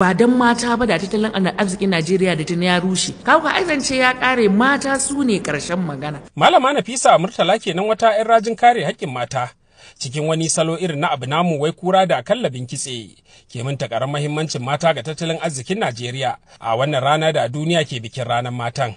Ba don mata ba da tattalin arzikin Najeriya da tuni ya rushe. Kawo aizance ya kare, mata su ne karshen magana. Malama Nafisa Murtala kenan, wata 'yan rajin kare haƙƙin mata. Cikin wani salo irin na abu namu wai kura da kallabin kitse, ke mun takarar mahimmancin mata ga tattalin arzikin Najeriya a wannan rana da duniya ke bikin ranar matan.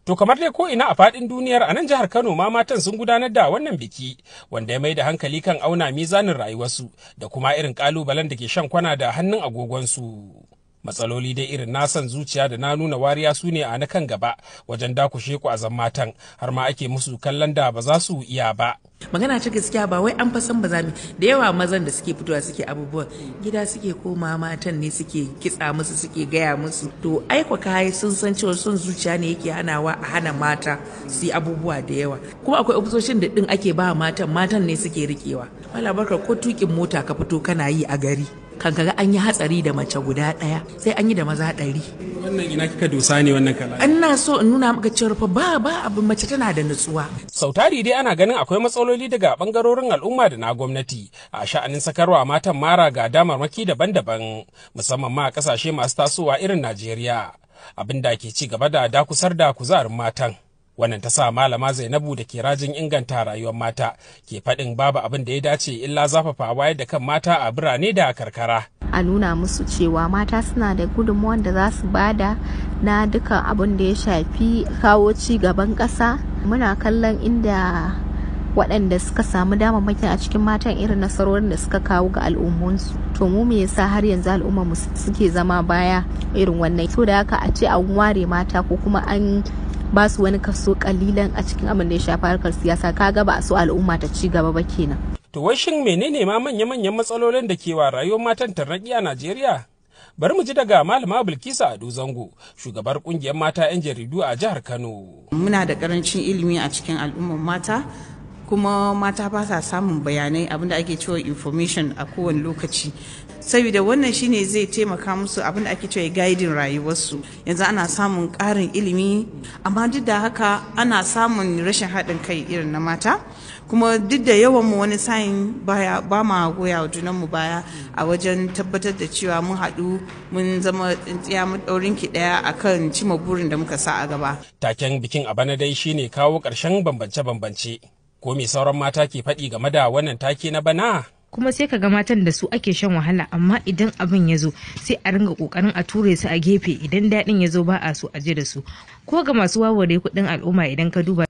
To kamar dai ko ina a faɗin duniyar, a nan jihar Kano ma matan sun gudanar da wannan biki wanda ya mai da hankali kan auna mizanin rayuwarsu da kuma irin kalubalen da ke shan kwana da hannun agogonsu. Matsaloli dai irin na son zuciya da na nuna wariya su ne a na kan gaba wajen dakushe kwazon matan, har ma ake musu kallon da ba za su iya ba. Magana ta gaskiya, ba wai an fa san ba za mu da yawa. Mazan da suke fitowa suke abubuwan gida suke koma, matan ne suke kitsa musu, suke gaya musu. To aikwa kai sun san cewa son zuciya ne yake hanawa a hana mata su yi abubuwa da yawa. Kuma akwai ofisoshin da din ake ba matan, matan ne suke rikewa. Wala barka, ko tukin mota ka fito kana yi a gari, kan kaga an yi hatsari da mace guda ɗaya, sai an yi da maza 100. Wannan ina kika dosa ne wannan kala? Ina so in nuna maka cewa fa ba abu, mace tana da nutsuwa. Sautari dai ana ganin akwai matsaloli daga bangarorin al'umma da na gwamnati a sha'anin sakarwa matan mara ga damarmaki daban-daban, musamman ma a kasashe masu tasowa irin Najeriya, abin da ke ci gaba da dakusar da kuzarin matan. Wannan ta sa Malama Zainabu da ke rajin inganta rayuwar mata ke faɗin babu abin da ya dace illa zafafa wayar da kan mata a birane da karkara. A nuna musu cewa mata suna da gudunmuwan da za su bada na dukkan abin da ya shafi kawo ci gaban ƙasa. Muna kallon inda waɗanda suka samu damammakin a cikin matan, irin nasarorin da suka kawo ga al'ummunsu. To mu me yasa har yanzu al'ummar mu suke zama baya irin wannan? To da haka a ce an ware mata ko kuma an ba su wani kaso kalilan a cikin abin da ya shafi harkar siyasa, kaga ba a so al'umma ta ci gaba ba kenan. To wai shin menene ma manya-manyan matsalolin da ke wa rayuwar matan tarnaƙi a Najeriya? Bari mu ji daga Malama Bilkisu Ado Zango, shugabar kungiyar mata 'yan jaridu a jihar Kano. Muna da karancin ilimi a cikin al'ummar mata, kuma mata ba sa samun bayanai, abinda ake cewa information, a kowane lokaci, saboda wannan shine zai taimaka musu, abinda ake cewa guiding rayuwarsu. Yanzu ana samun ƙarin ilimi, amma duk da haka ana samun rashin haɗin kai irin na mata. Kuma duk da yawan mu, wani sa'in baya ba ma goya wa junan mu baya a wajen tabbatar da cewa mun haɗu, mun zama tsintsiya maɗaurin ki ɗaya akan cima burin da muka sa a gaba. Taken bikin a bana dai shine kawo ƙarshen bambance-bambance. Ko me sauran mata ke faɗi game da wannan take na bana? Kuma sai ka ga matan da su ake shan wahala, amma idan abin ya zo sai a ringa kokarin a ture su a gefe. Idan daɗin ya zo ba a so a je da su. Ko ga masu waware kuɗin al'umma idan ka duba.